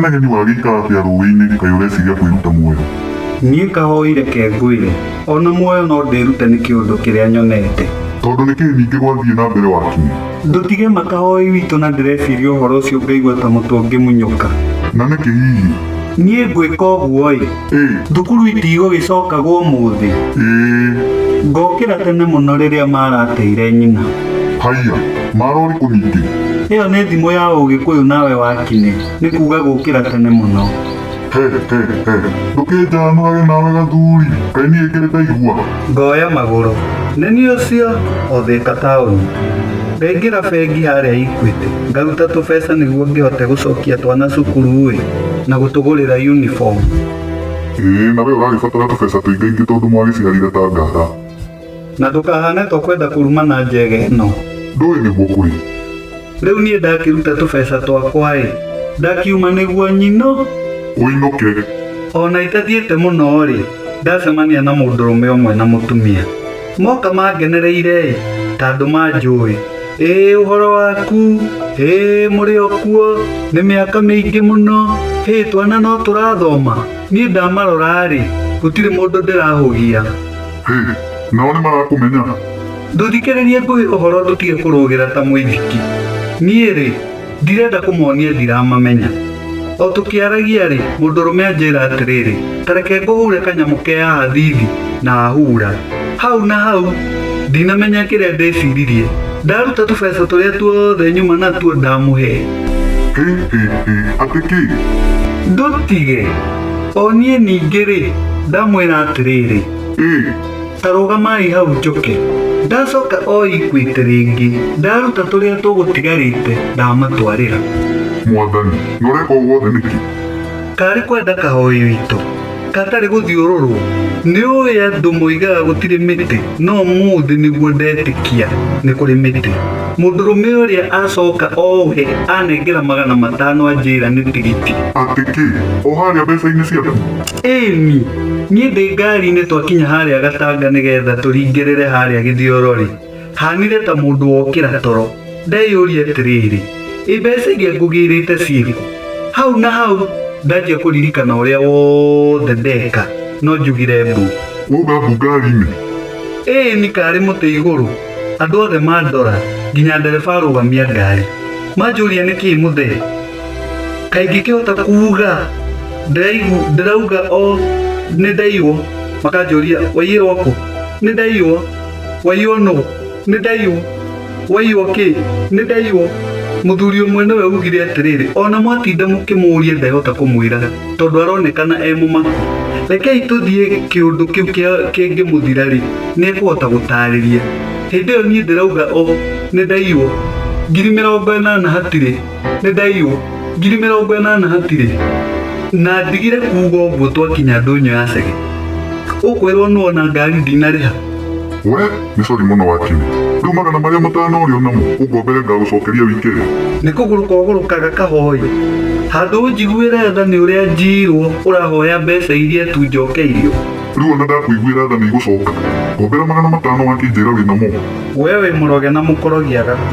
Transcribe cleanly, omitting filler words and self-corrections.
Kĩnegeni wagĩikara atĩa rũĩ-inĩ kaĩ ũreciria kwĩruta muoyo? Niĩ kahoi reke ngwĩre, ona muoyo no ndĩrute nĩ kĩũndũ kĩrĩa nyonete. Tondũ nĩ kĩĩ ningĩ gwathiĩ na mbere Wakinĩ? Ndũtige ma kahoi witũ na ndĩreciria ũhoro ũcio ngaigua ta mũtwe ũngĩmunyũka. Na nĩkĩ hihi? Niĩ ngwĩka ũguo-ĩ, Ĩ, thukuru itigũgĩcokagwo ũmũthĩ. Ĩĩ. Ngokĩra tene mũno rĩrĩa marateire nyina. Haiya, mara ũrĩkũ ningĩ? Ĩyo nĩ thimũ ya ũgĩkũyũ nawe Wakinĩ, nĩ kuga gũkĩra tene mũno. He, he, he, ndũkĩnjanũrage nawe gathuri, kaĩ niĩ ngĩrĩ ndaigua? Ngoya magũrũ. Nĩ niĩ ũcio, o Thĩka taũni. Ngaingĩra bengi harĩa Equity, ngaruta tũbeca nĩguo ngĩhote gũcokia twana cukuru-ĩ, na gũtũgũrĩra uniform. Ĩĩ, na we ũragĩbatara tũbeca tũingaingĩ tondũ mwagĩciarire ta ngara. Na ndũkahane ta ũkwenda kũrumana njege ĩno. Ndũĩ nĩguo kũrĩ. Rĩu niĩ ndakĩruta tũbeca twakwa-ĩ, ndakiuma nĩguo nyino. Ũinũke. O na itathiĩte mũno-rĩ, ndacemania na mũndũrũme ũmwe na mũtumia. Moka mangenereire-ĩ, ta andũ manjũĩ. Ĩĩ ũhoro waku? Ĩĩ mũrĩ o kuo? Nĩ mĩaka mĩingĩ mũno. Hĩ twana no tũrathoma? Niĩ ndamarora-rĩ, gũtirĩ mũndũ ndĩrahũgia. Hĩ, nao nĩ marakũmenya? Ndũthikĩrĩrie ngũhe ũhoro ndũtige kũrũgĩra ta mũithiki. Niĩ-rĩ, ndirenda kũmonia ndiramamenya. O tũkĩaragia-rĩ, mũndũrũme anjĩra atĩrĩrĩ, ta reke ngũhure kanyamũ ke haha thithi, na ahura. Hau na hau, ndinamenya kĩrĩa ndĩciririe. Ndaruta tũbeca tũrĩa tuothe nyuma natuo ndamũhe. Hĩ, hĩ, hĩ, atĩ kĩ? Ndũtige! O niĩ ningĩ-rĩ, ndamwĩra atĩrĩrĩ. Ĩ! Ta rũgamai hau njũke. Ndacoka o Equity rĩngĩ, ndaruta tũrĩa tũgũtigarĩte ndamatwarĩra. Mwathani, na ũreka ũguo wothe nĩkĩ? Karĩ kwenda kahoi witũ, gatarĩ gũthiũrũrwo. Nĩ ũĩ andũ moigaga gũtirĩ mĩtĩ, no ũmũthĩ nĩguo ndetĩkia nĩ kũrĩ mĩtĩ. Mũndũrũme ũrĩa acoka o we anengera 500 anjĩra nĩ tigiti. Atĩ kĩ? O harĩa mbeca-inĩ ciaku? Ĩni, niĩ ndĩ ngari-inĩ twakinya harĩa Gatanga nĩgetha tũringĩrĩre harĩa Gĩthiorori. Hanire ta mũndũ wokĩra toro. Ndeyũria atĩrĩrĩ, ĩ mbeca iria ngũgĩrĩte ciĩkũ? Hau na hau ndanjia kũririkana ũrĩa wothe ndeka, no njugire mbu. Wauga mbu ngari-inĩ? Ĩni karĩ mũtĩ igũrũ. Andũ othe mandora, nginya ndereba arũgamia ngari. Manjũria nĩkĩĩ mũthee? Kaĩ ingĩkĩhota kuuga ndĩraigu ndĩrauga o nĩ ndaiywo makanjũria waiyĩrwo kũ nĩ ndaiywo waiywo nũ nĩ ndaiywo waiywo kĩ nĩ ndaiywo mũthuri ũmwe nĩwe ugire atĩrĩrĩ ona mwatinda mũkĩmũria ndehota kũmwĩra tondũ aronekana e mũmaku rekei tũthiĩ kĩũndũ kĩu kĩngĩmũthira rĩ nĩ ekũhota gũtarĩria hĩndĩ ĩyo niĩ ndĩrauga o nĩ ndaiywo 80,000 hatirĩ nĩ ndaiywo 80,000 hatirĩ na ndigire kuga ũguo twakinya ndũnyũ ya Chege ũkwĩrwo nũ ona ngari ndinarĩha We, nĩ sorry mũno Wakinĩ. Rĩu magana marĩa matano ũrĩ o namo, ũngombere ngagũcokeria wiki ĩyo. Nĩ kũgũrũka ũgũrũkaga kahoi handũ ũnjiguĩre tha nĩ ũrĩa njirwo ũrahoya mbeca iria tu njokeirio. Rĩu ona ndakũiguĩra tha nĩ igũcoka. Ngombera 500 wakĩnjĩra wĩ namo. We wĩ mũroge na mũkorogi agaku.